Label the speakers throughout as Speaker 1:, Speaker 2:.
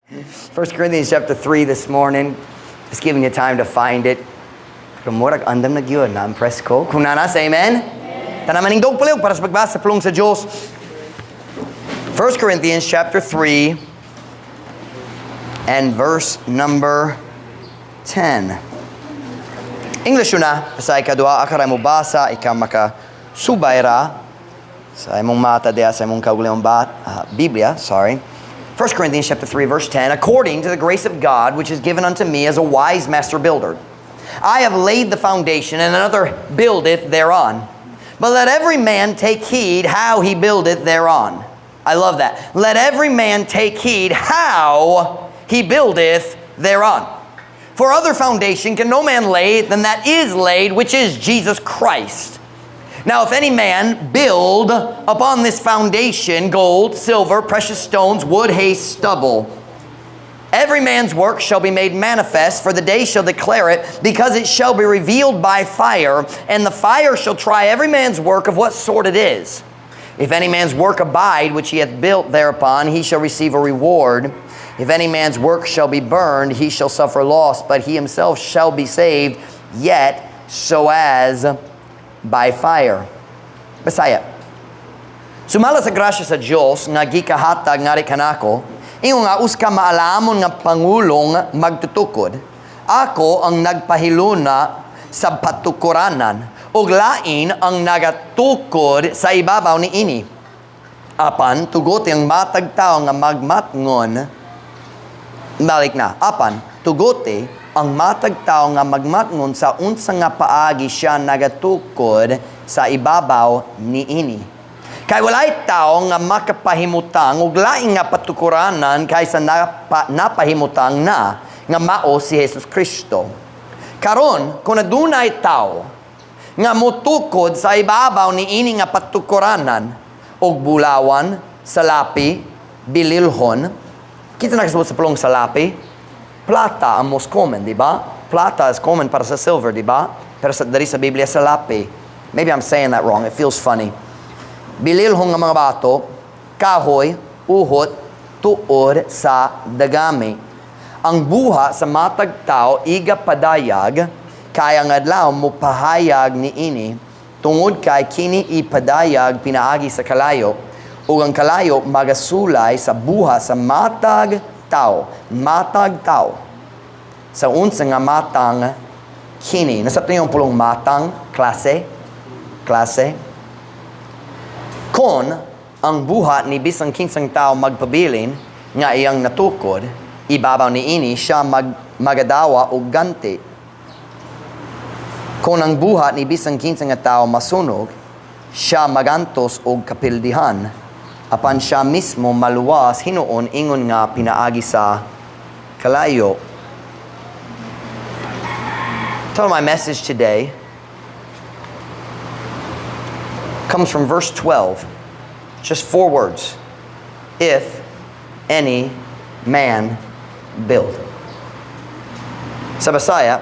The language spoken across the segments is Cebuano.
Speaker 1: 1 Corinthians chapter 3 this morning. Just giving you time to find it. Pero murag andam na gyud, na-impress ko. Kung naa na, say amen. Tanan manindog palihog para sa pagbasa sa pulong sa Diyos. 1 Corinthians chapter 3 and verse number 10. English una, sa ikaduha, akaray mo basa, ikaw maka subay ra sa imong mata diha sa imong kaugalingong Biblia, sorry. 1 Corinthians chapter 3 verse 10, "According to the grace of God which is given unto me as a wise master builder, I have laid the foundation, and another buildeth thereon. But let every man take heed how he buildeth thereon." I love that. Let every man take heed how he buildeth thereon. "For other foundation can no man lay than that is laid, which is Jesus Christ. Now, if any man build upon this foundation gold, silver, precious stones, wood, hay, stubble, every man's work shall be made manifest, for the day shall declare it, because it shall be revealed by fire, and the fire shall try every man's work of what sort it is. If any man's work abide, which he hath built thereupon, he shall receive a reward. If any man's work shall be burned, he shall suffer loss, but he himself shall be saved, yet so as by fire." Bisaya. "Sumala sa grasya sa Dios nga gikahatag ngari kanako, ingon nga usa ka maalamon nga pangulong magtutukod, ako ang nagpahiluna sa patukuranan, ug lain ang nagatukod sa ibabaw ni ini. Apan tuguti ang matag tawo nga magmatngon." Balik na. "Apan tuguti ang matag tawo nga magmatngon sa unsa nga paagi siya nagatukod sa ibabaw niini. Kay walay tawo nga makapahimutang og lain nga patukuranan kaysa napahimutang na, nga mao si Jesus Kristo. Karon, kung adunay tawo nga motukod sa ibabaw ni ini nga patukuranan og bulawan, salapi, bililhon." Kita nakasabot sa pulong salapi? Plata ang most common, di ba? Plata is common para sa silver, di ba? Pero diri sa Biblia, salapi. Maybe I'm saying that wrong. It feels funny. "Bililhong nga mga bato, kahoy, uhot, tuod sa dagami. Ang buhat sa matag tao iga padayag, kay ang adlaw mo pahayag ni ini, tungod kay kini ipadayag pinaagi sa kalayo, ug ang kalayo magasulay sa buhat sa matag tao, matag tao, sa unsa nga matang kini." Nasabtan yung pulong matang, klase, klase. "Kon ang buhat ni bisan kinsang tao magpabilin nga iyang natukod ibabaw ni ini, siya magadawa og ganti. Kung ang buhat ni bisan kinsa nga tao masunog, siya magantos og kapildihan, apan siya mismo maluwas hinuon ingon nga pinaagi sa kalayo." Title of my message today comes from verse 12. Just four words. If any man build. Sa Bisaya,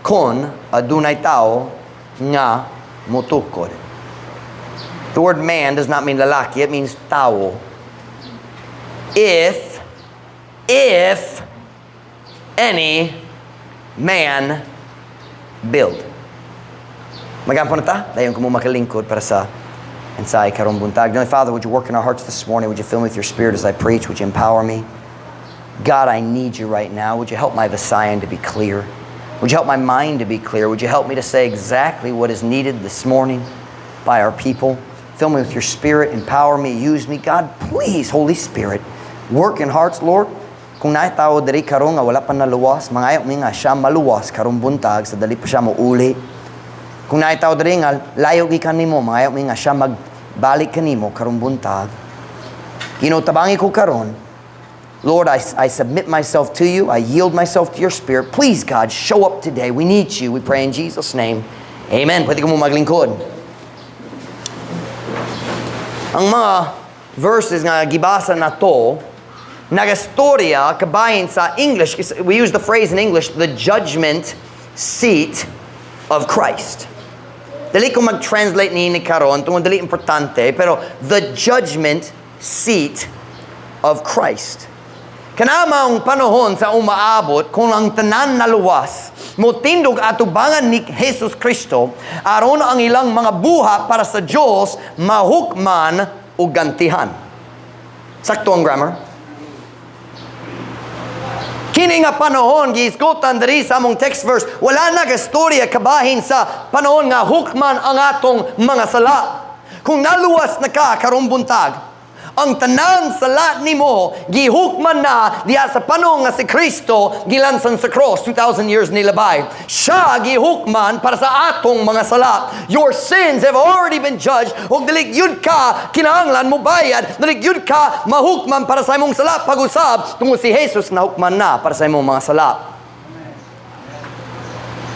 Speaker 1: "Kung adunay tao nga mutukod." The word "man" does not mean lalaki, it means tao. If any man build. Magampo na ta, dayon ko mo makalingkod para sa ensahe karong buntag. Heavenly Father, would you work in our hearts this morning? Would you fill me with your Spirit as I preach? Would you empower me? God, I need you right now. Would you help my Visayan to be clear? Would you help my mind to be clear? Would you help me to say exactly what is needed this morning by our people? Fill me with your Spirit, empower me, use me. God, please, Holy Spirit, work in hearts, Lord. Kung naay tao diri karon nga wala pa naluwas, mangayo mi nga siya maluwas karong buntag sa dali pa siya mouli. Kung naay tao diri nga layo gikan nimo, mangayo mi nga siya magbalik kanimo karong buntag. Ginoo, tabangi ko karon. Lord, I submit myself to you. I yield myself to your Spirit. Please, God, show up today. We need you. We pray in Jesus' name. Amen. Pwede ko mo maglingkod. Ang mga verses nga gibasa na to, nagastorya kabahin sa English. We use the phrase in English, "the judgment seat of Christ." Dali ko mag-translate ni karon tungod dili importante, pero the judgment seat of Christ. Kana maong panahon sa umaabot kung ang tanan naluwas, motindog atubangan ni Jesus Kristo aron ang ilang mga buhat para sa Dios mahukman ug gantihan. Sakto ang grammar? Kini nga panahon gihisgutan diri sa among text verse, wala na gastorya kabahin sa panahon nga hukman ang atong mga sala. Kung naluwas na ka karong buntag, ang tanan sala nimo gihukman na diha sa panahon nga si Kristo gilansan sa cross 2,000 years nilabay. Siya gihukman para sa atong mga sala. Your sins have already been judged ug dili gyud ka kinahanglan mo bayad, dili gyud ka mahukman para sa imong sala pag-usab tungod si Jesus nahukman na para sa imong mga sala.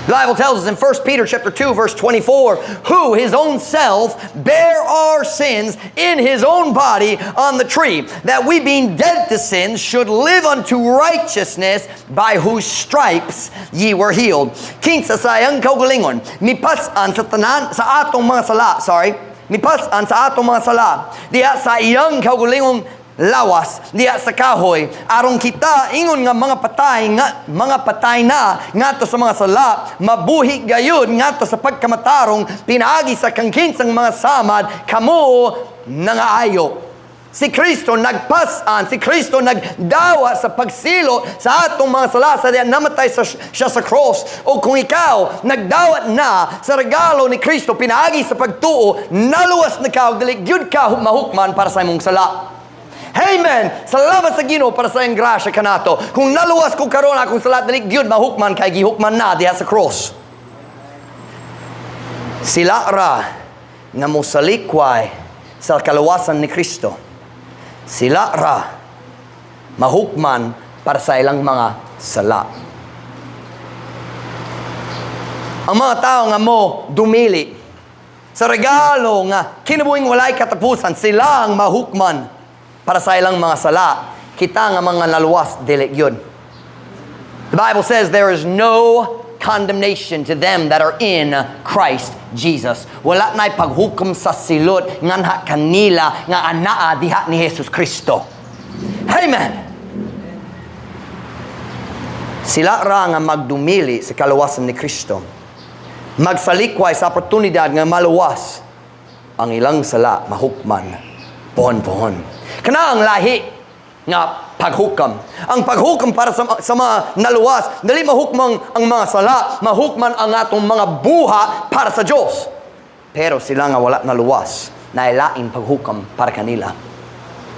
Speaker 1: The Bible tells us in 1 Peter chapter 2 verse 24, "Who his own self bare our sins in his own body on the tree, that we, being dead to sins, should live unto righteousness, by whose stripes ye were healed." Kinsa sa iyang kaugalingon mipas-an sa tanan sa atong mga sala, sorry, mipas-an sa atong mga sala diha sa iyang kaugalingong lawas diha sa kahoy, aron kita, ingon nga mga patay na ngadto sa mga sala, mabuhi gayud ngadto sa pagkamatarong, pinaagi sa kang kinsang mga samad kamo nangaayo. Si Kristo nagpas-an, si Kristo nagdawa sa pagsilo sa atong mga sala sa diyan namatay siya sa cross. O kung ikaw nagdawat na sa regalo ni Kristo pinaagi sa pagtuo, naluwas na ka ug dili gyud ka mahukman para sa imong sala. Amen. Salamat sa Ginoo para sa iyang grasya kanato. Kung naluwas ko karon, akong sala dili gyud mahukman kay gihukman na diha sa cross. Sila ra nga mosalikway sa kaluwasan ni Kristo, sila ra mahukman para sa ilang mga sala. Ang mga tao nga mo dumili sa regalo nga kinabuhing walay katapusan, sila ang mahukman para sa ilang mga sala. Kita nga mga naluwas, dili yun. The Bible says there is no condemnation to them that are in Christ Jesus. Wala na'y paghukom sa silot nganha kanila nga anaa diha ni Jesus Kristo. Amen! Sila ra nga magdumili sa kaluwasan ni Kristo, magsalikway sa oportunidad nga maluwas, ang ilang sala mahukman pohon-pohon. Kana ang lahi nga paghukam. Ang paghukam para sa mga naluwas, dili mahukman ang mga sala, mahukman ang atong mga buha para sa Diyos. Pero sila nga wala naluwas, nailaing paghukam para kanila.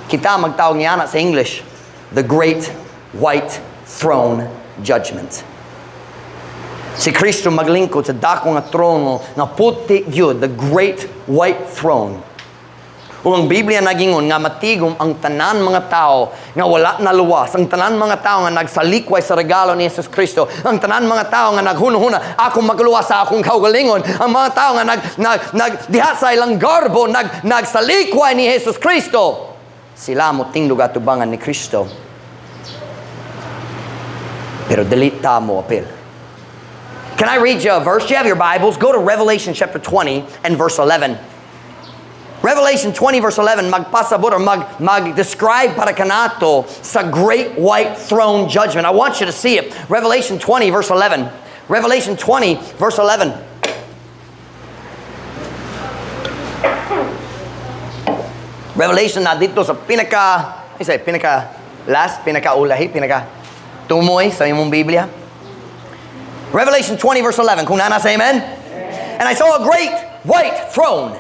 Speaker 1: Kita magtawag niya sa English, the Great White Throne Judgment. Si Kristo maglingkod sa dako nga trono nga puti gyud, the Great White Throne. Ug ang Biblia nagingon nga matigom ang tanan mga tao nga wala naluwas, ang tanan mga tao nga nagsalikway sa regalo ni Jesus Kristo, ang tanan mga tao nga naghunahuna, "Ako magluwas sa akong kaugalingon," ang mga tao nga nag, nag, nag diha sa ilang garbo, nagsalikway ni Jesus Kristo, sila mo tindog atubangan ni Kristo. Pero dili ta mo apil. Can I read you a verse? Do you have your Bibles? Go to Revelation chapter 20 and verse 11. Revelation 20 verse 11 magpasabot or mag-describe para kanato sa Great White Throne Judgment. I want you to see it. Revelation 20 verse 11. Revelation 20 verse 11. Revelation na dito sa pinaka, I say, pinaka last, pinaka ulahi, pinaka tumoy sa imong Biblia. Revelation 20 verse 11. Kung naa na, say amen. "And I saw a great white throne,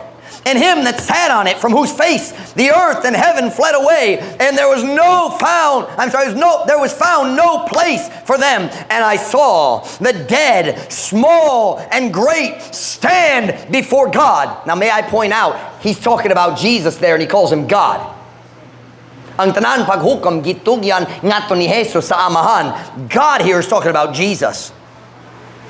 Speaker 1: and him that sat on it, from whose face the earth and heaven fled away, and there was no found, I'm sorry, there was no, there was found no place for them. And I saw the dead, small and great, stand before God." Now, may I point out, he's talking about Jesus there, and he calls him God. Ang tanan paghukam gitugyan ngadto ni Jesus sa Amahan. God here is talking about Jesus.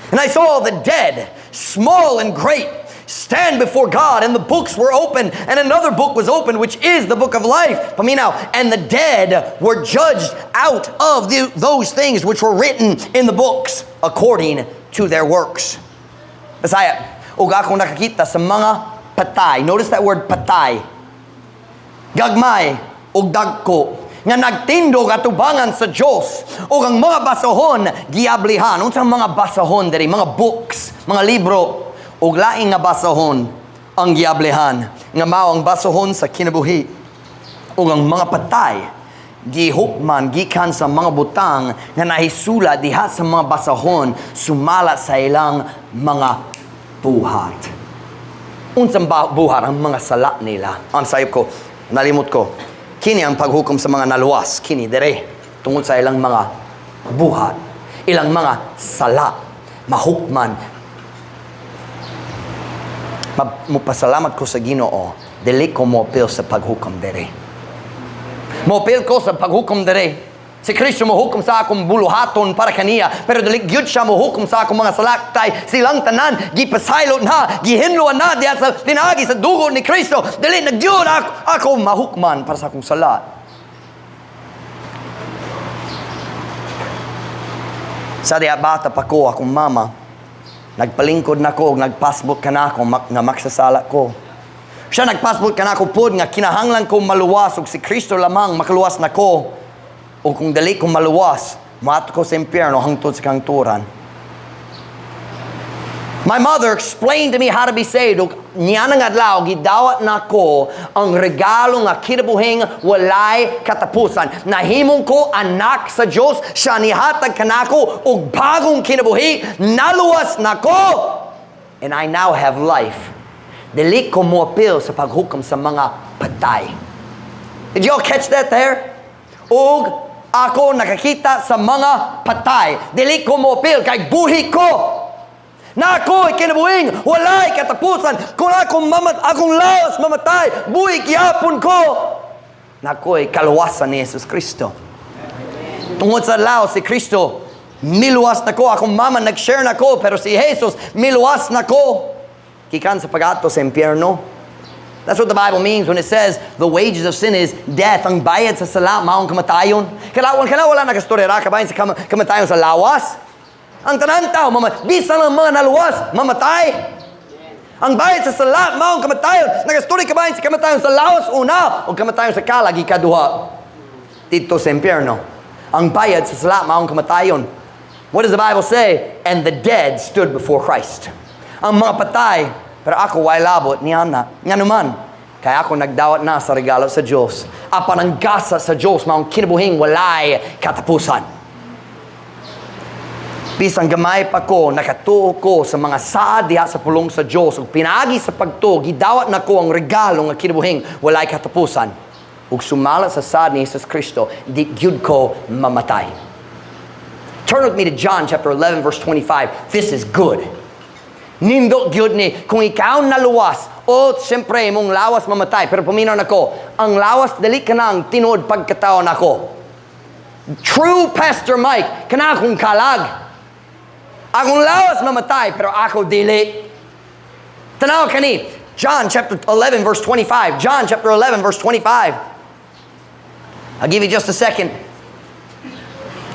Speaker 1: "And I saw the dead, small and great, stand before God, and the books were opened, and another book was opened, which is the book of life." Paminaw, "And the dead were judged out of those things which were written in the books according to their works." Bisaya, "Ug akong nakakita sa mga patay." Notice that word, "patay." "Gagmay ug dagko Nga nagtindog atubangan sa Dios ug ang mga basahon giablihan. Unsa ang mga basahon diri? Mga books, mga libro. Ug laing nga basahon ang giablihan nga mao ang basahon sa kinabuhi. Ug ang mga patay gihukman gikan sa mga butang nga nahisulat diha sa mga basahon sumala sa ilang mga buhat. Unsang buhat? Ang mga sala nila. Ang sayop ko, nalimot ko. Kini ang paghukom sa mga naluwas. Kini dire tungod sa ilang mga buhat, ilang mga sala, mahukman. Mupasalamat ko sa Ginoo, dili ko moapil sa paghukom dire. Moapil ko sa paghukom dire. Si Kristo mohukom sa akong buluhaton para kaniya, pero dili gyud siya mohukom sa akong mga sala kay silang tanan gipasaylo na, gihinloan na diha sa pinaagi sa dugo ni Kristo. Dili na gyud ako mahukman para sa akong sala. Sa diha bata pa ko, akong mama nagpalingkod nako og nagpasbot kanako nga magsasala ko. Siya nagpasbot kanako pod nga kinahanglan ko maluwas ug si Kristo lamang makaluwas nako. O kung dali ko maluwas, moadto ko sa impyerno hangtod sa kahangturan. My mother explained to me how to be saved. Ug niya nga adlaw, gidawat nako ang regalo nga kinabuhing walay katapusan. Nahimong ko anak sa Dios, siya nihatag kanako og bagong kinabuhi, naluwas nako, and I now have life. Dili ko moapil sa paghukom sa mga patay. Did you all catch that there? Ug ako nakakita sa mga patay. Dili ko moapil kay buhi ko. Na ako'y kinabuhing walay katapusan. Kung akong lawas mamatay, buhi gihapon ko. Na ako'y kaluwasan ni Jesus Kristo. Tungod sa lawas si Kristo, miluwas na ko. Akong mama nag-share na ko, pero si Jesus, miluwas na ko. Gikan sa pag-adto sa impyerno. That's what the Bible means when it says the wages of sin is death. Ang bayad sa sala, maong kamatayon. Kalawan ka na, wala nakastorya ra, kabahin sa kamatayon sa lawas. Ang tanan tao, bisan ang mga naluwas, mamatay. Ang bayad sa sala, maong kamatayon. Nagastorya kabahin sa kamatayon sa lawas una, o kamatayon sa kalag ikaduha. Didto sa impyerno. Ang bayad sa sala, maong kamatayon. What does the Bible say? And the dead stood before Christ. Ang mga patay, pero ako way labot niana. Nganuman, kaya ako nagdawat na sa regalo sa Diyos. Apan ang gasa sa Diyos, maong kinabuhing walay katapusan. Bisan gamay pa ko, nakatuo ko sa mga saad diha sa pulong sa Diyos. Ug pinaagi sa pagtuo, gidawat na ko ang regalo nga kinabuhing walay katapusan. Ug sumala sa saad ni Jesus Kristo, di gyud ko mamatay. Turn with me to John chapter 11 verse 25. This is good. Nindot gyud ni kung ikaw naluwas, o siyempre imong lawas mamatay, pero paminaw nako, ang lawas dili ka nang tinuod pagkatao nako. True Pastor Mike, kana akong kalag. Akong lawas mamatay, pero ako dili. Tanaw kani, John chapter 11 verse 25. John chapter 11 verse 25. I'll give you just a second.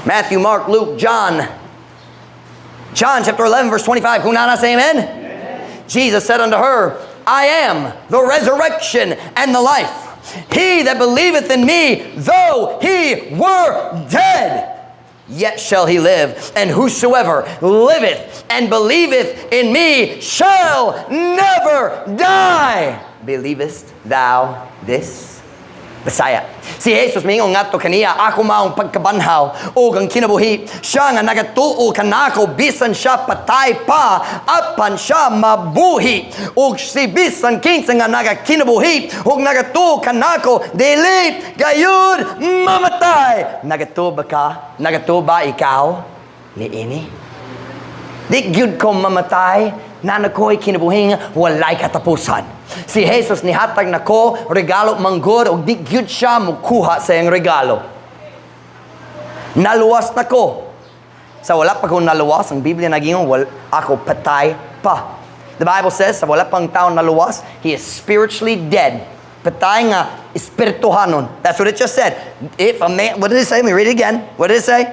Speaker 1: Matthew, Mark, Luke, John. John chapter 11 verse 25. Kung naa na, say amen. Amen. Jesus said unto her, I am the resurrection and the life. He that believeth in me, though he were dead, yet shall he live. And whosoever liveth and believeth in me shall never die. Believest thou this? Bisaya. Si Jesus miingon ngadto kaniya, ako maong pagkabanhaw ug ang kinabuhi. Siya nga nagatuo kanako bisan siya patay pa, apan siya mabuhi. Ug si bisan kinsa nga nagakinabuhi ug nagatuo kanako dili gayud mamatay. Nagatuo ba ka? Nagatuo ba ikaw niini? Di gyud ko mamatay, naa na ko'y kinabuhing walay katapusan. Si Jesus nihatag nako regalo manggod ug di gyud siya mukuha sa iyang regalo. Naluwas nako. Sa wala pa ko naluwas, ang Biblia nagingon, ako patay pa. The Bible says, sa wala pang tao naluwas, he is spiritually dead. Patay nga espirituhanon. That's what it just said. If a man, what did it say? Let me read it again. What did it say?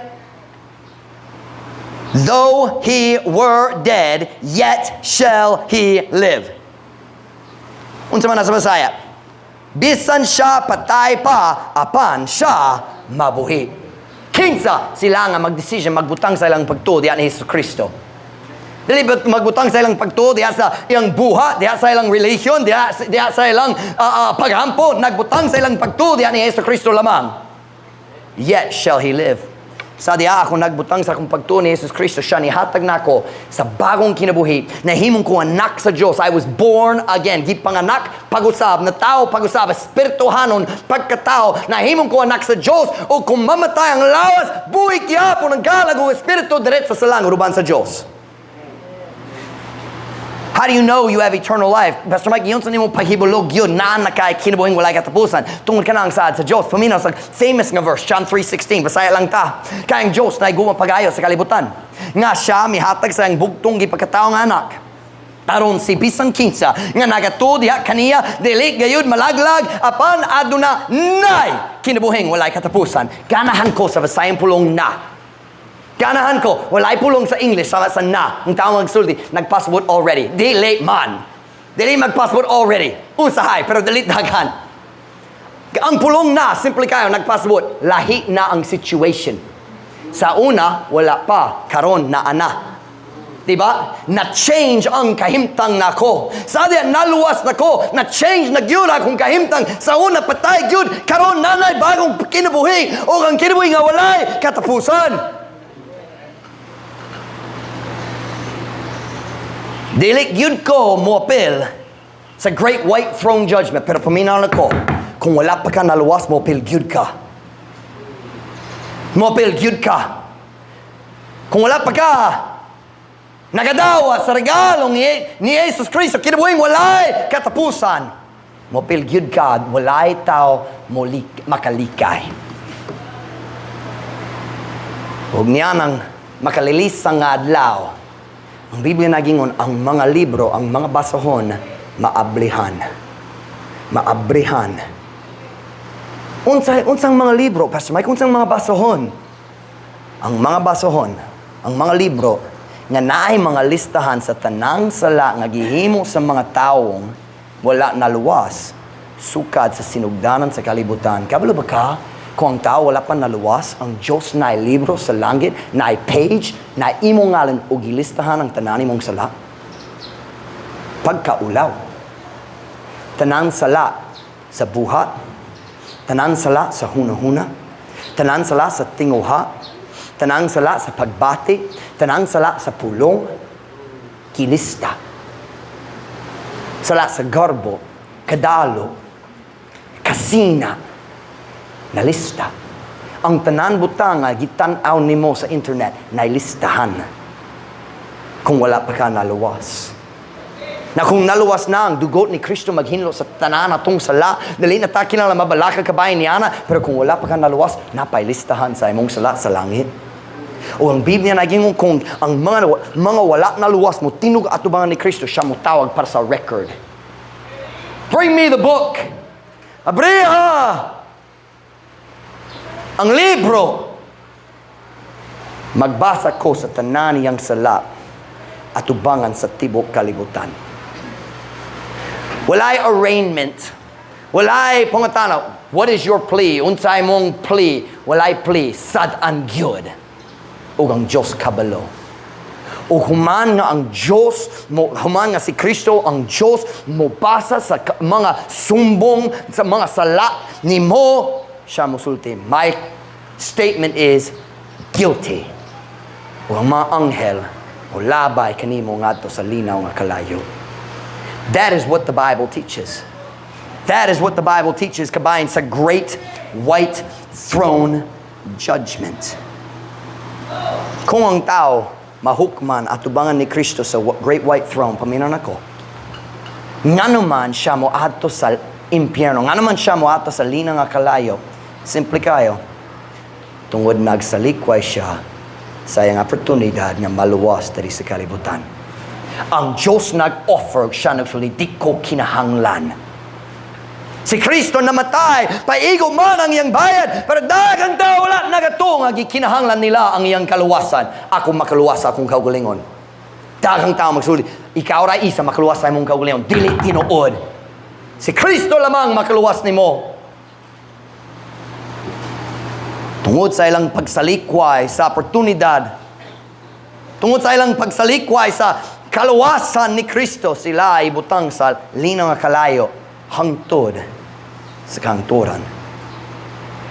Speaker 1: Though he were dead, yet shall he live. Unsa man na sa Bisaya? Bisan siya patay pa, apan siya mabuhi. Kinsa sila nga magdesisyon magbutang sa ilang pagtuo diha ni Jesus Kristo? Dili ba magbutang sa ilang pagtuo diha sa iyang buhat, diha sa ilang religion, diha sa ilang paghampo, nagbutang sa ilang pagtuo diha ni Jesus Kristo lamang. Yet shall he live. Sa diha ako nagbutang sa akong pagtuo ni Jesus Kristo, siya nihatag nako sa bagong kinabuhi. Nahimong ko anak sa Diyos. I was born again. Gipanganak pag-usab, natao pag-usab, espirituhanon pagkatao. Nahimong ko anak sa Diyos. O kung mamatay ang lawas, buhi gyapon ang kalag ug espiritu diretso sa langit uban sa Diyos. How do you know you have eternal life? Pastor Mike, giunsa nimo pahibalo gyud naa na kay kinabuhing walay katapusan? Tungod kana ang saad sa Diyos. Paminaw sa famous nga verse, John 3:16. Bisaya lang ta. Kay ang Diyos nahigugma pag-ayo sa kalibutan, nga siya mihatag sa iyang bugtong gipakatao nga anak, aron si bisan kinsa nga nagatuo diha kaniya dili gayud malaglag apan aduna nay kinabuhing walay katapusan. Ganahan ko sa Bisayang pulong "na." Ganahan ko, walay pulong sa English sama sa "na." Ang tao magsulti, nagpasabot "already." Dili man. Dili magpasabot "already." Usahay, pero dili daghan. Ang pulong "na," simple kayo, nagpasabot, lahi na ang situation. Sa una, wala pa. Karon, naa na. Diba? Na-change ang kahimtang nako. Sa diha, naluwas nako. Na-change na gyud akong kahimtang. Sa una, patay gyud. Karon, naa nay bagong kinabuhi. O ang kinabuhi nga walay katapusan. Dili gyud ko moapil sa Great White Throne Judgment, pero paminaw nako, kung wala pa ka naluwas, moapil gyud ka. Moapil gyud ka. Kung wala pa ka nakadawat sa regalo ni Jesus Cristo, kinabuhing walay katapusan, moapil gyud ka, walay tao makalikay. Ug niya nang makalilisang nga adlaw, ang Biblia nagingon, ang mga libro, ang mga basahon, maablihan. Maabrihan. Unsang mga libro, Pastor Mike, unsang mga basahon? Ang mga basahon, ang mga libro, nga naay mga listahan sa tanang sala nga gihimo sa mga taong wala naluwas, sukad sa sinugdanan sa kalibutan. Kabalo ba ka, kung ang tao wala pa naluwas, ang Diyos na libro sa langit, na page, na imong ngalan o gilistahan ang tanan imong sala? Pagkaulaw. Tanan sala sa buhat, tanan sala sa hunahuna, tanan sala sa tinguha, tanang sala sa pagbati, tanang sala sa pulong, kilista. Sala sa garbo, kadalo, kasina, nalista. Ang tanan butang nga gitan-aw nimo sa internet, nailistahan. Kung wala pa ka naluwas. Na kung naluwas na, ang dugo ni Kristo maghinlo sa tanan atong sala, dili na ta kinahanglan mabalaka kabahin niana, pero kung wala pa ka naluwas, napailistahan sa imong sala sa langit. O ang Biblia nagingon kung ang mga wala naluwas mo tinog atubangan ni Kristo, siya mo tawag para sa record. "Bring me the book. Abriha ang libro. Magbasa ko sa tanan niyang sala atubangan sa tibok kalibutan." Walay arraignment. Walay pangutana. "What is your plea? Unsay mong plea?" Walay plea. Sad-an gyud. Ug ang Diyos kabalo. O human nga ang Diyos, mo, human nga si Kristo ang Diyos, mo basa sa mga sumbong, sa mga sala nimo, siya mosulti, "My statement is guilty." O ang mga anghel, o labay kanimo ngadto sa linaw nga kalayo. That is what the Bible teaches. That is what the Bible teaches kabahin sa Great White Throne Judgment. Kung ang tao mahukman atubangan ni Kristo sa Great White Throne, paminaw nako, ngano man siya mo adto sa impyerno, ngano man siya mo adto sa linaw nga kalayo? Simple kayo. Tungod nagsalikway siya sa iyang oportunidad nga maluwas diri sa kalibutan. Ang Diyos nag-offer, siya nagsulti, "Di ko kinahanglan." Si Kristo namatay, paigo man ang iyang bayad, pero daghang tao wala nagatuo nga gikinahanglan nila ang iyang kaluwasan. "Ako makaluwas sa akong kaugalingon." Daghang tao magsulti, "Ikaw ra isa makaluwas sa imong kaugalingon." Dili tinuod. Si Kristo lamang makaluwas nimo. Tungod sa ilang pagsalikway sa oportunidad, tungod sa ilang pagsalikway sa kaluwasan ni Kristo, sila ay butang sa linaw nga kalayo hangtod sa kahangturan.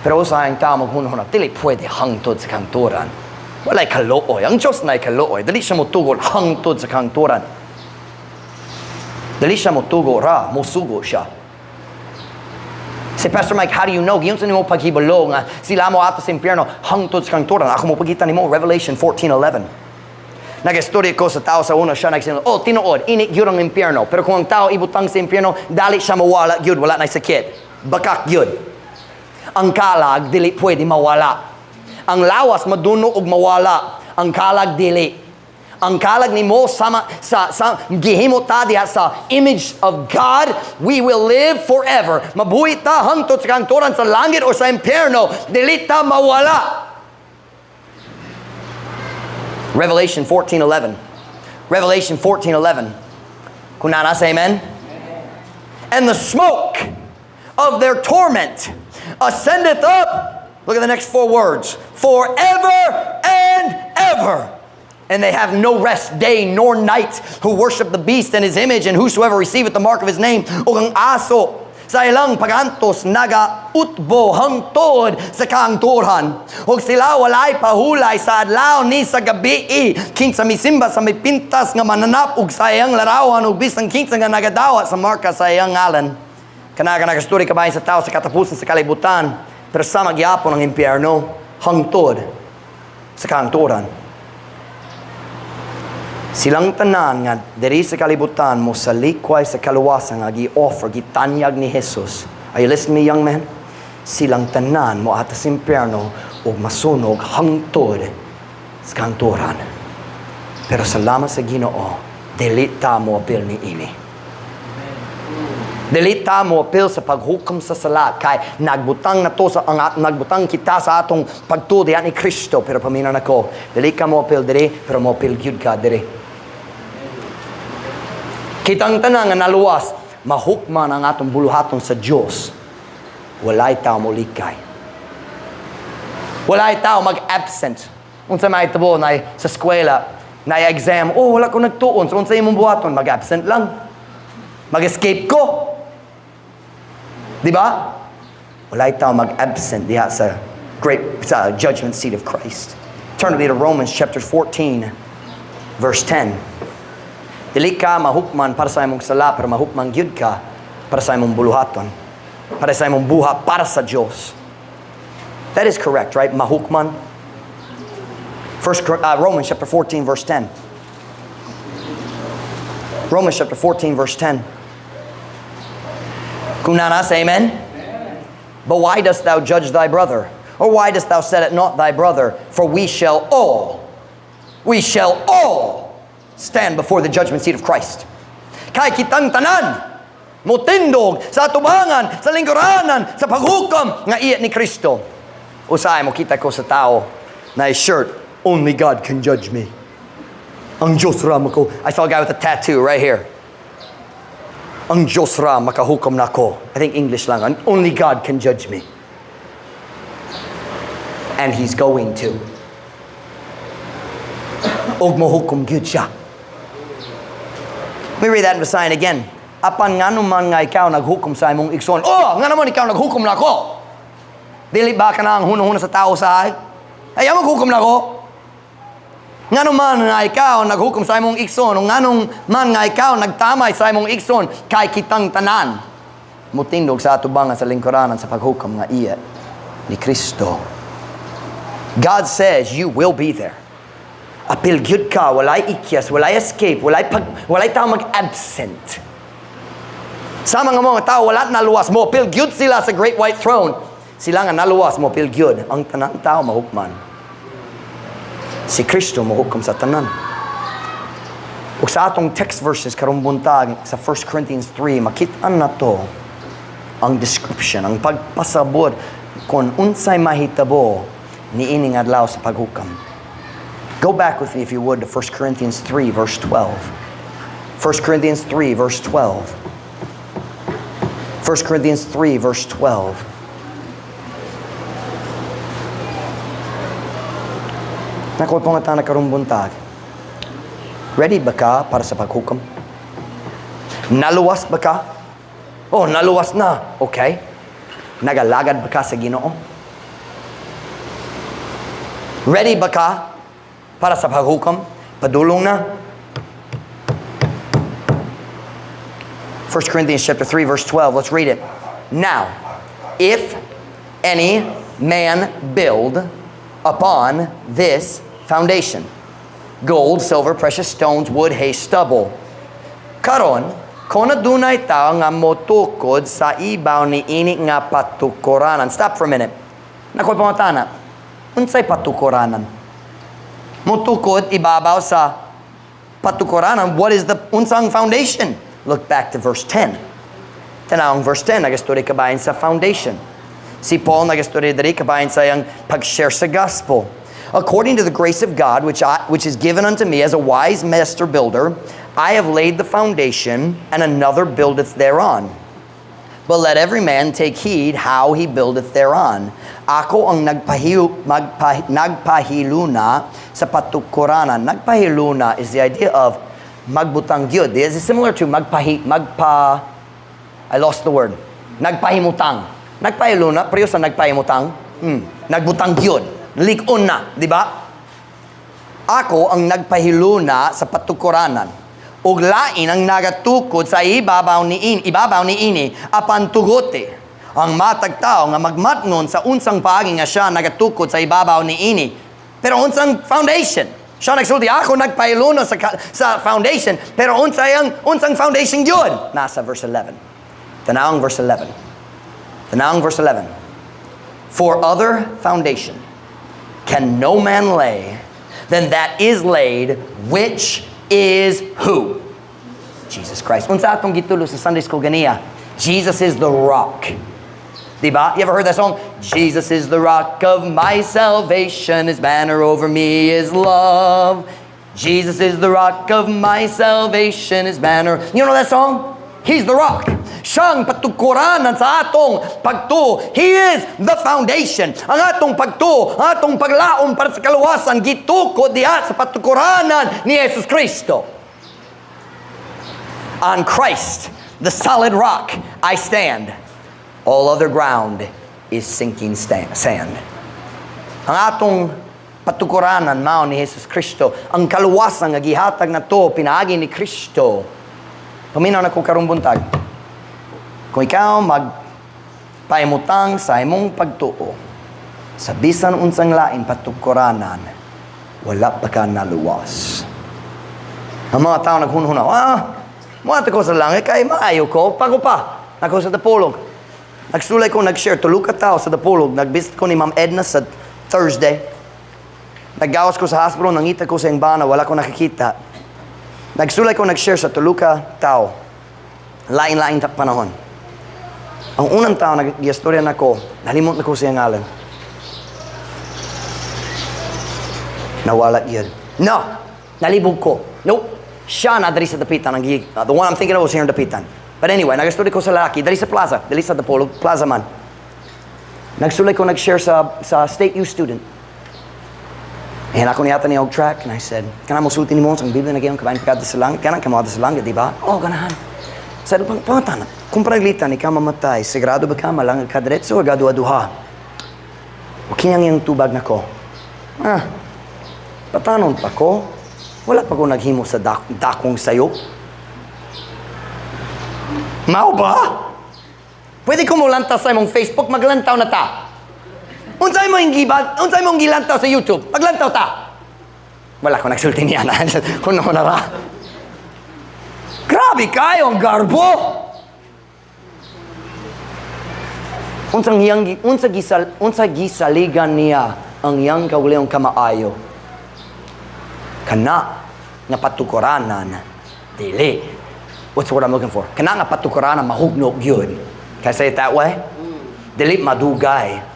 Speaker 1: Pero usahay ang tao maghunahuna, dili pwede hangtod sa kahangturan. Walay kaluoy. Ang Diyos naay kaluoy. Dili siya motugot hangtod sa kahangturan. Dili siya motugot ra, mosugo siya. Say, "Pastor Mike, how do you know? Giunsa nimo paghibalo nga sila mo ato sa impyerno hangtod sa kahangturan?" Ako mopakita nimo, Revelation 14:11. Nag-istorya ko sa tao sa una siya, nagsinod, "Oh, tinuod, init gyud ang impyerno. Pero kung ang tao ibutang sa impyerno, dali siya mawala gyud, wala na sakit. Bakak gyud. Ang kalag, dili pwede mawala. Ang lawas, maduno og mawala. Ang kalag, dili. Ang kalag nimo sama sa gihimo ta diha sa image of God, we will live forever. Mabuhi ta hangtod sa kahangturan sa langit o sa impyerno, dili ta mawala." Revelation 14:11. Revelation 14:11. Kung naa na, say amen. "And the smoke of their torment ascendeth up." Look at the next four words. "Forever and ever. And they have no rest day nor night who worship the beast and his image and whosoever receiveth the mark of his name." Ug ang aso sa ilang pagantos nagautbo hangtod sa kahangturan. Ug sila walay pahulay sa adlaw ni sa gabii. Kinsa misimba sa mipintas nga mananap ug sa iyang larawan ug bisan kinsa nga nagadawat sa marka sa iyang ngalan. Kana nagasturi kabahin sa tao sa katapusan sa kalibutan. Pero sama gyapon ang impyerno hangtod sa kahangturan. Silang tanan nga diri sa kalibutan mo salikway sa kaluwasan nga gi-offer, gitanyag ni Jesus. Are you listening to me, young man? Silang tanan mo ato sa impyerno ug masunog hangtod sa kahangturan. Pero salamat sa Ginoo, dili ta mo apil ni ini. Dili ta mo apil sa paghukom sa sala kay nagbutang na to sa ang nagbutang kita sa atong pagtuo diha ni Kristo. Pero paminaw nako, dili ka mo apil diri, pero mo apil gyud ka diri. Kitang tanan nga naluwas, mahukman ang atong buluhaton sa Dios. Walay tao molikay. Walay tao mag-absent. Unsa may tabo na sa eskwela, na exam, "Oh, wala ko nagtuon." So unsa imong buhaton? Mag-absent lang. Mag-escape ko. Di ba? Walay tao mag-absent diha sa judgment seat of Christ. Turn with me to Romans chapter 14, verse 10. Dili ka mahukman para sa imong sala, pero mahukman gyud ka para sa imong buluhaton. Para sa imong buhat para sa Dios. That is correct, right? Mahukman. Romans chapter 14, verse 10. Romans chapter 14, verse 10. Kung naa na, say amen. "But why dost thou judge thy brother? Or why dost thou set at naught thy brother? For we shall all stand before the judgment seat of Christ." Kay kitang tanan, motindog sa atubangan, sa lingkuranan, sa paghukom nga iya ni Kristo. Usahay mo kita ko sa tao na shirt, "Only God can judge me. Ang Diyos ra mako." I saw a guy with a tattoo right here. "Ang Diyos ra makahukom nako." I think English lang. "Only God can judge me." And He's going to. Og mohukom gyud siya. Let me read that in Visayan again. "Apan ngano man nga ikaw naghukom sa imong igsoon?" "Oh, ngano man ikaw naghukom nako?" Dili ba kana ang hunahuna sa tao sa ay? Ay, maghukom nako. "Ngano man nga ikaw naghukom sa imong igsoon? O nganong man nga ikaw nagtamay sa imong igsoon? Kay kitang tanan motindog sa atubangan sa lingkuranan sa paghukom nga iya ni Kristo." God says you will be there. Apil gyud ka, walay ikyas, walay escape, walay tao mag-absent. Sa mga tao wala naluwas, mo apil gyud sila sa great white throne. Sila nga naluwas, mo apil gyud. Ang tanan tao mahukman. Si Kristo mohukom sa tanan. Ug sa atong text verses karong buntag sa 1 Corinthians 3, makita nato ang description, ang pagpasabot kung unsay mahitabo niining adlaw sa paghukam. Go back with me, if you would, to 1 Corinthians 3 verse 12. 1 Corinthians 3 verse 12. 1 Corinthians 3 verse 12. Nakoy pangatana karong buntag. Ready ba ka para sa paghukom? Naluwas ba ka? Oh, naluwas na. Okay. Nagalagad ba ka sa Ginoo? Ready ba ka para sa paghukom? Padulong na. 1 Corinthians chapter 3 verse 12. Let's read it. Now, if any man build upon this foundation, gold, silver, precious stones, wood, hay, stubble. Karon, kung adunay tao nga motukod sa ibaw ni ini nga patukuranan. Stop for a minute. Nakoy pangatana. Unsay patukuranan? Motukod ibabaw sa patukuranan. What is the unsang foundation? Look back to verse 10. Tanawang verse 10, nagastorya kabahin sa foundation. Si Paul nagastorya diri kabahin sa iyang pag-share sa gospel. According to the grace of God, which is given unto me as a wise master builder, I have laid the foundation, and another buildeth thereon. But let every man take heed how he buildeth thereon. Ako ang nagpahiluna sa patukuranan. Nagpahiluna is the idea of magbutang gyud. This is similar to magpahi, magpa, I lost the word. Nagpahimutang. Nagpahiluna, pero sa nagpahimutang, nagbutang gyud. Lig-on na, di ba? Ako ang nagpahiluna sa patukuranan. Ug lain ang nagatukod sa ibabaw ni ini apan tugote. Ang matag tao nga magmatngon sa unsang paagi nga siya nagatukod sa ibabaw ni ini. Pero unsang foundation? Siya nagsulti, ako nagpahiluna sa foundation, pero unsang foundation yun? Nasa verse 11. Tanawang verse 11. Tanawang verse 11. For other foundation can no man lay than that is laid, which is who? Jesus Christ. Unsa atong gitulo sa Sunday school ganiya? Jesus is the rock. Diba? You ever heard that song? Jesus is the rock of my salvation. His banner over me is love. Jesus is the rock of my salvation. His banner. You know that song? He's the rock. Siyang patukuranan sa atong pagtuo. He is the foundation. Ang atong pagtuo, ang atong paglaom para sa kaluwasan, gitukod diha sa patukuranan ni Jesus Kristo. On Christ, the solid rock, I stand. All other ground is sinking sand. Ang atong patukuranan mao ni Jesus Kristo. Ang kaluwasan nga gihatag na to pinaagi ni Kristo. Paminaw na ko karong buntag. Kung ikaw magpahimutang sa imong pagtuo, sa bisan unsang lain patukuranan, wala pa ka naluwas. Ang mga tao naghunhuna, muadto ko sa langit, kay maayo ko, pago pa. Nako sa Dapolog. Nagsulay ko, nag-share, tulo ka tao sa Dapolog. Nag-visit ko ni Ma'am Edna sa Thursday. Naggawas ko sa hospital, nangita ko sa iyang bana, wala ko nakikita. Nagsulay ko, nag-share sa tulo ka tao. Lain-lain panahon. Ang unang tao, nag-istorya na ko, nalimot na ko sa iyang ngalan. Nawala yun. No! Nalibog ko. Nope. Siya na diri sa Dapitan. The one I'm thinking of was here in Dapitan. But anyway, nag-istorya ko sa lalaki, diri sa plaza. Diri sa Dapolog, plaza man. Nagsulay ko, nag-share sa State Youth Student. And ako niyata ni og track, and I said, kana mo sulti ni mo sa Biblia na gayon, kabahin pagkada sa langit, kana kamuha sa langit, di ba? Oh, ganahan. Said, pangutana, kung paraglitan, ikaw mamatay, sigurado ba ka, malangag ka diretso, o gaduha-duha? O kinang yung tubag na ko? Patanon pa ko, wala pa ko naghimo sa dakong sayop. Mao ba? Pwede ko mo lantaw sa imong Facebook, maglantaw na ta. Unsay mo giba, unsay mong gilantaw sa YouTube, maglantaw ta. Wala ko nagsulti niya na. Kuno na ra. Grabe kayo ang garbo. Unsa gisaligan niya ang iyang kaugalingong kamaayo? Kana nga patukuranan dili. What's the word I'm looking for? Kana nga patukuranan mahugno gyud. Can I say it that way? Dili madugay.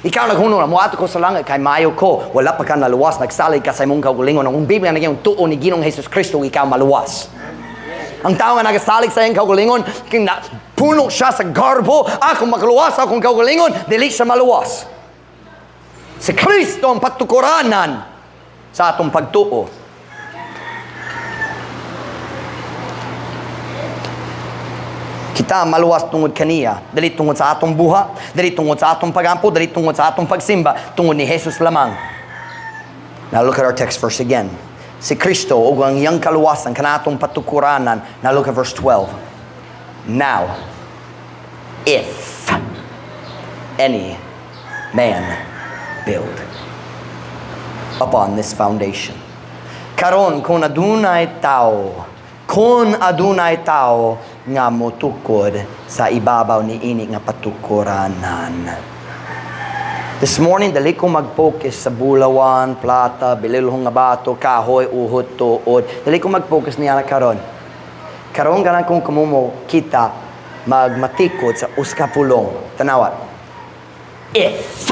Speaker 1: Ikaw naghuno na, muadto ko sa langit, kay maayo ko, wala pa ka naluwas, nagsalig ka sa imong kaugalingon. Ang Biblia na yung tuo ni Ginoong Jesus Kristo, ikaw maluwas. Ang tao nga nagasalig sa iyang kaugalingon, king na, puno siya sa garbo, "Ako makaluwas akong kaugalingon," dili siya maluwas. Si Kristo ang patukuranan sa atong pagtuo. Kita maluwas tungod kaniya, dili tungod sa atong buha, dili tungod sa atong pagampo, dili tungod sa atong pagsimba, tungod ni Jesus lamang. Now look at our text verse again. Si Kristo ug ang iyang kaluwasan kanatong patukuranan. Now look at verse 12. Now, if any man build upon this foundation. Karon kung adunay tao nga motukod sa ibabaw ni ini nga patukuranan. This morning, dali ko mag-focus sa bulawan, plata, bililhong nga bato, kahoy, uhot, tuod. Dali ko mag-focus niya na karon. Karon ganahan kong kamo kita magmatikod sa usa ka pulong. Tanawa. If.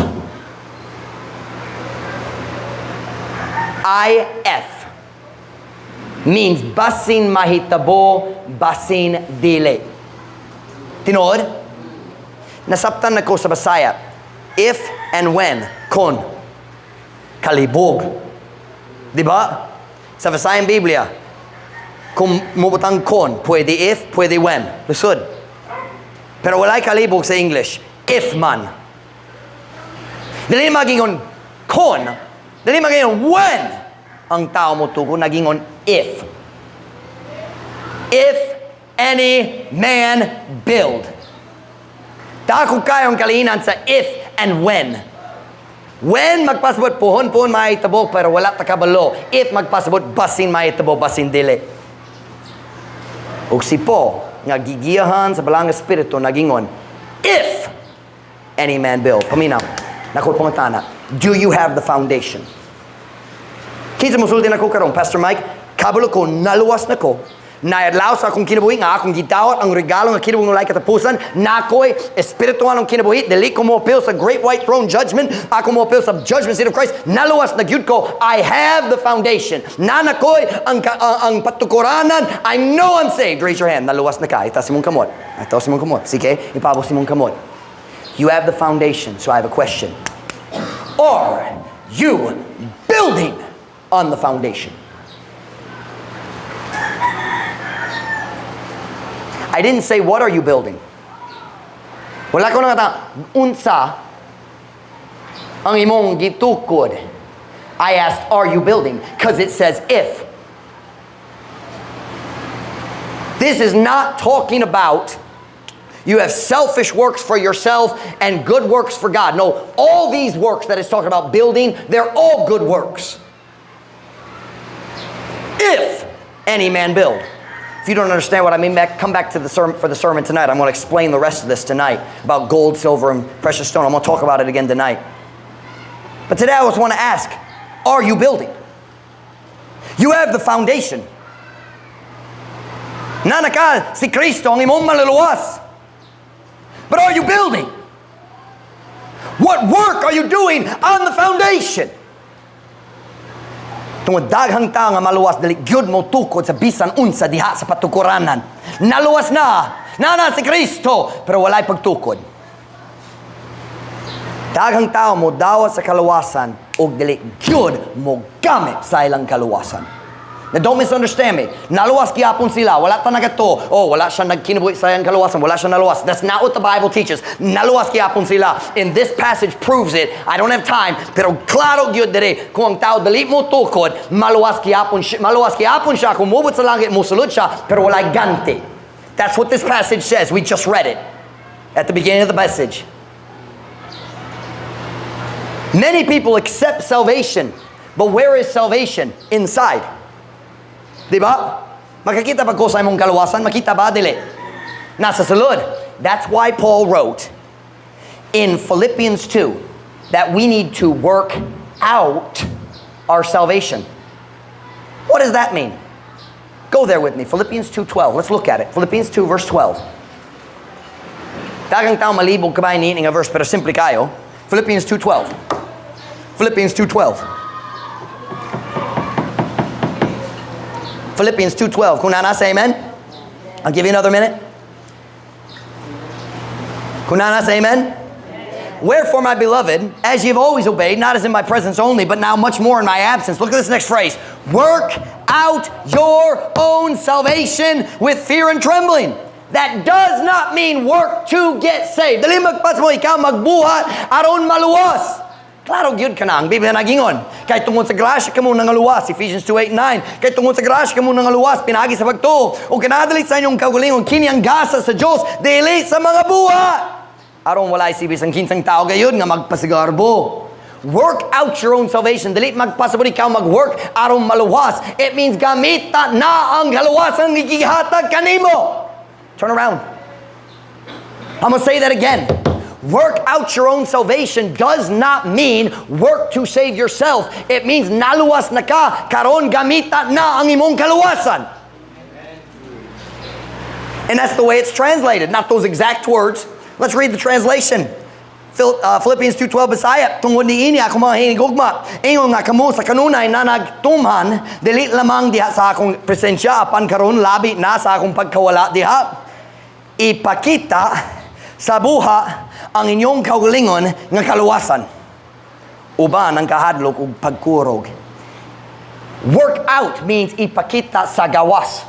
Speaker 1: IF means basin mahitabo, basin dili. Tinuod? Nasabtan nako sa Bisaya. If and when. Kon. Kalibog. Di ba? Sa Visayan Biblia, kung mubutang kon, pwede if, pwede when. Lusod. Pero walay kalibog sa English. If man. Dili magingon kon. Dili magingon when ang tao mo tugo, nagingon if. If any man build. Dako kayong kalinan sa if and when. When magpasabot, puhon-puhon mahitabo, pero wala ta kabalo. If magpasabot, basin mahitabo, basin dili. Ug si Paul, nga gigiyahan sa Balaang Espiritu, nagingon, "If any man build." Paminaw, nakoy pangutana, do you have the foundation? Kinsa mo sulti nako karon, "Pastor Mike, kabalo ko, naluwas na ko. Naadlaw sa akong kinabuhi nga akong gidawat ang regalo nga kinabuhi nga walay katapusan. Nakoy espiritual ang kinabuhi. Dili ko mo-appeal sa great white throne judgment. Ako mo-appeal sa judgment seat of Christ. Naluwas na gyud ko. I have the foundation. Nanakoy ang patukuranan. I know I'm saved." Raise your hand. Naluwas na ka. Itaas imong kamot. Itaas imong kamot. Sige, ipabos imong kamot. You have the foundation. So I have a question. Are you building on the foundation? I didn't say, "What are you building?" Wala ko nangutana, unsa ang imong gitukod. I asked, "Are you building?" Because it says if. This is not talking about you have selfish works for yourself and good works for God. No, all these works that it's talking about building, they're all good works. If any man build. If you don't understand what I mean, come back to the sermon, for the sermon tonight. I'm going to explain the rest of this tonight about gold, silver, and precious stone. I'm going to talk about it again tonight. But today I just want to ask, are you building? You have the foundation. Naa na ka si Kristo ang imong maluluwas. But are you building? What work are you doing on the foundation? Tungod daghang tao nga maluwas dili gyud mo tukod sa bisan unsa diha sa patukuranan. Naluwas na, naa na si Kristo, pero walay pagtukod. Daghang tao mo dawat sa kaluwasan ug dili gyud mo gamit sa ilang kaluwasan. Now, don't misunderstand me. Naluwas gyapon sila. Wala ta nagatuo. "Oh, wala siya nagkinabuhi sa iyang kaluwasan. Wala siya naluwas." That's not what the Bible teaches. Naluwas gyapon sila. And this passage proves it. I don't have time. Pero klaro gyud diri. Kung ang tao dili mo tukod, maluwas gyapon siya, maluwas gyapon siya. Kung mubot sa langit, musulod siya. Pero walay ganti. That's what this passage says. We just read it at the beginning of the message. Many people accept salvation. But where is salvation? Inside. Di ba? Makakita ba ko sa imong kaluwasan? Makita ba? Dili. Nasa sulod. That's why Paul wrote in Philippians 2 that we need to work out our salvation. What does that mean? Go there with me. Philippians 2:12. Let's look at it. Philippians 2 verse 12. Daghang tao malibog kabay ni nga verse, pero simple kayo. Philippians 2:12. Philippians 2:12. Philippians 2:12. Kung naa na, say amen. I'll give you another minute. Kung naa na, say amen. Wherefore, my beloved, as ye have always obeyed, not as in my presence only, but now much more in my absence. Look at this next phrase. Work out your own salvation with fear and trembling. That does not mean work to get saved. Dili magpasmo ikaw magbuhat aron maluwas. Klaro gyud kana ang Biblia nagingon. Kay tungod sa grasya kamo nangaluwas, Ephesians 2:8 9. Kay tungod sa grasya kamo nangaluwas pinaagi sa pagtuo. Ug kinadali sa inyong kaugalingon kini ang gasa sa Dios dili sa mga buhat, aron walay bisan kinsang tao gayud nga magpasigarbo. Work out your own salvation. Dili magpasabot ikaw mag-work aron maluwas. It means gamita na ang kaluwasan nga gihatag kanimo. Turn around. I'm gonna say that again. Work out your own salvation does not mean work to save yourself. It means naluwas na ka, karon gamita na ang imong kaluwasan. And that's the way it's translated, not those exact words. Let's read the translation. Philippians 2:12 Bisaya. Tungod niini, ako mga hinigugma, ingon nga kamo sa kanunay na nagtumhan, dili lamang diha sa akong presensya, apan karon labi na sa akong pagkawala diha, ipakita sa buha ang inyong kaugalingon nga kaluwasan uban ang kahadlok ug pagkurog. Work out means ipakita sa gawas.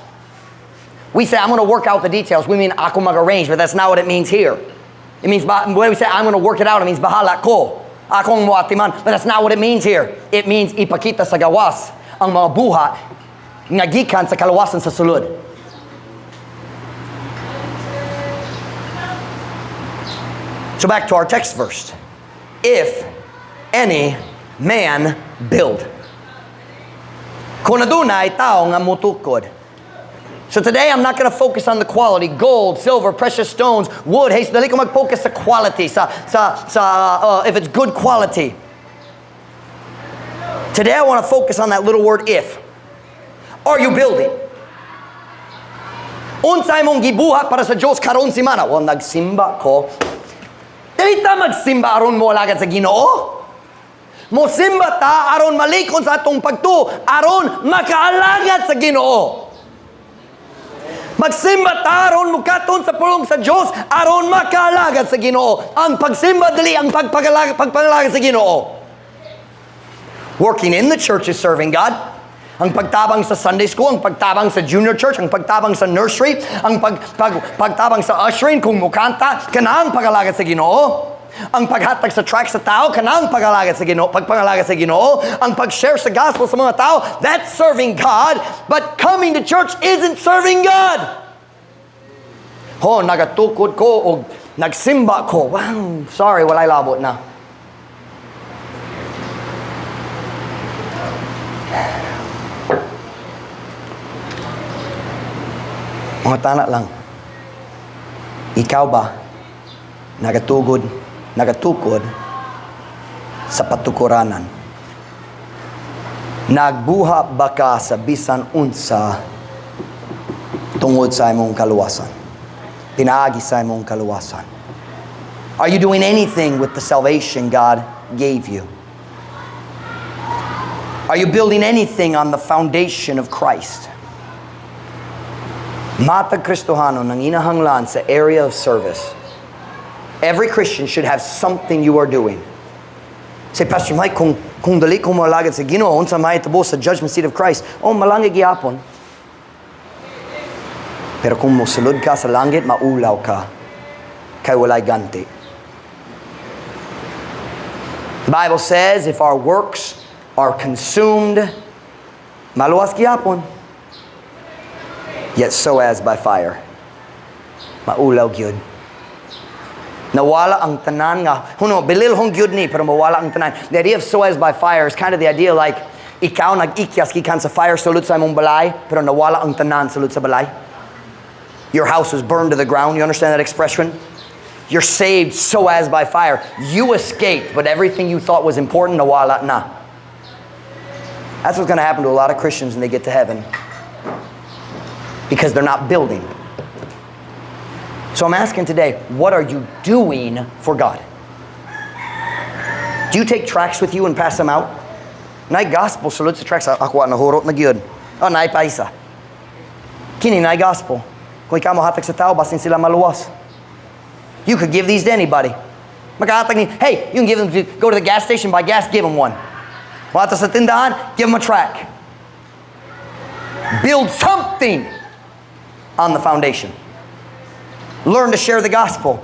Speaker 1: We say, "I'm going to work out the details." We mean ako mag-arrange, but that's not what it means here. It means, when we say, "I'm going to work it out," it means bahala ko. Akong moatiman. But that's not what it means here. It means ipakita sa gawas ang mga buha nga gikan sa kaluwasan sa sulod. So back to our text verse. If any man build. Kung adunay tao nga mutukod. So today I'm not going to focus on the quality, gold, silver, precious stones, wood, hay. Dili ko mag-focus sa quality, sa if it's good quality. Today I want to focus on that little word "if." Are you building? Unsay mong gibuhat para sa Diyos karon simana? Well, nagsimba ko. Dili ta magsimba aron mo alagad sa Ginoo. Mosimba ta aron malikon sa atong pagtuo, aron makaalagad sa Ginoo. Magsimba ta aron mukaton sa pulong sa Dios, aron makaalagad sa Ginoo. Ang pagsimba dili ang pagpangalagad sa Ginoo. Working in the church is serving God. Ang pagtabang sa Sunday school, ang pagtabang sa junior church, ang pagtabang sa nursery, ang pagtabang sa ushering, kung mukanta, kanang pag-alagad sa Ginoo. Ang paghatag sa tract sa tao, kanang pag-alagad sa Ginoo, pagpangalagad sa Ginoo, ang pag-share sa gospel sa mga tao, that's serving God, but coming to church isn't serving God. Ho, nagatukod ko o nagsimba ko. Wow, sorry, walay labot na. Mga tana lang. Ikaw ba nagatukod sa patukuranan? Nagbuha ba ka sa bisan unsa tungod sa imong kaluwasan? Pinaagi sa imong kaluwasan. Are you doing anything with the salvation God gave you? Are you building anything on the foundation of Christ? Matag Kristohano nanginahanglan sa area of service. Every Christian should have something you are doing. Say, "Pastor Mike, kung dali ko moalagad sa Ginoo, unsa mahitabo sa judgment seat of Christ?" Oh, malangit gihapon. Pero kung mosulod ka sa langit, maulaw ka. Kay walay ganti. The Bible says, if our works are consumed, maluwas gihapon, yet so as by fire. Maulaw gyud. Nawala ang tanan nga, huno, bililhon gyud ni, pero mawala ang tanan. The idea of "so as by fire" is kind of the idea like, ikaw nag-ikyas gikan sa fire sulod sa imong balay, pero nawala ang tanan sulod sa balay. Your house was burned to the ground. You understand that expression? You're saved so as by fire. You escaped, but everything you thought was important, nawala na. That's what's going to happen to a lot of Christians when they get to heaven, because they're not building. So I'm asking today, what are you doing for God? Do you take tracts with you and pass them out? Naay gospel sulod sa tracts. Ako nahurot na gyud. Oh, naay paisa. Kini naay gospel. Kung ikaw mohatag sa tao, basin sila maluwas. You could give these to anybody. Makahatag ni, hey, you can give them to go to the gas station, buy gas, give them one. Moadto sa tindahan, give them a tract. Build something on the foundation. Learn to share the gospel.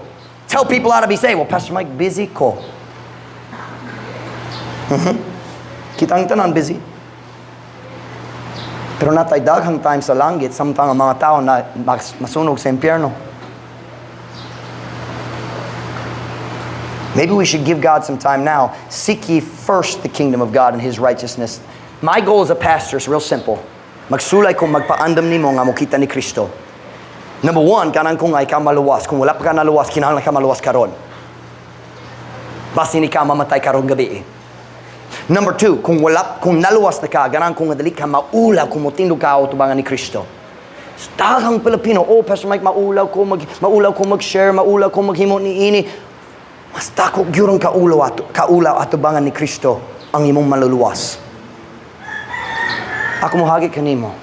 Speaker 1: Tell people how to be saved. "Well, Pastor Mike, busy ko." Kitang tanan busy. Pero naa tay daghang time sa langit samtang ang mga tao na masunog sa impyerno. Maybe we should give God some time now. Seek ye first the kingdom of God and His righteousness. My goal as a pastor is real simple. Magsulay kong magpaandam nimo nga mokita ni Kristo. Number one, ganahan ko nga ikaw maluwas. Kung wala pa ka naluwas, kinahanglan ka maluwas karon. Basin ikaw mamatay karong gabi. Number two, kung wala, kung naluwas na ka, ganahan ko nga dili ka maulaw kung motindog ka atubangan ni Kristo. Daghang Pilipino, "Oh, Pastor Mike, maulaw ko mag-share, maulaw ko maghimo ni ini." Mas dako gyud ang kaulaw atubangan ni Kristo ang imong maluluwas. Ako mohagi kanimo.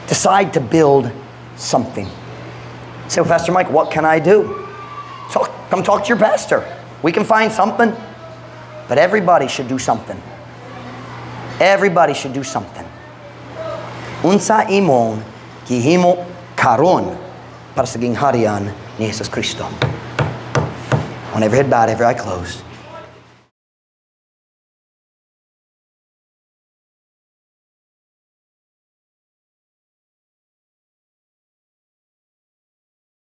Speaker 1: Decide to build something. Say, "Well, Pastor Mike, what can I do?" Come talk to your pastor. We can find something. But everybody should do something. Everybody should do something. Unsa imong gihimo karon para sa gingharian ni Jesus Kristo? On every head bowed, every eye closed.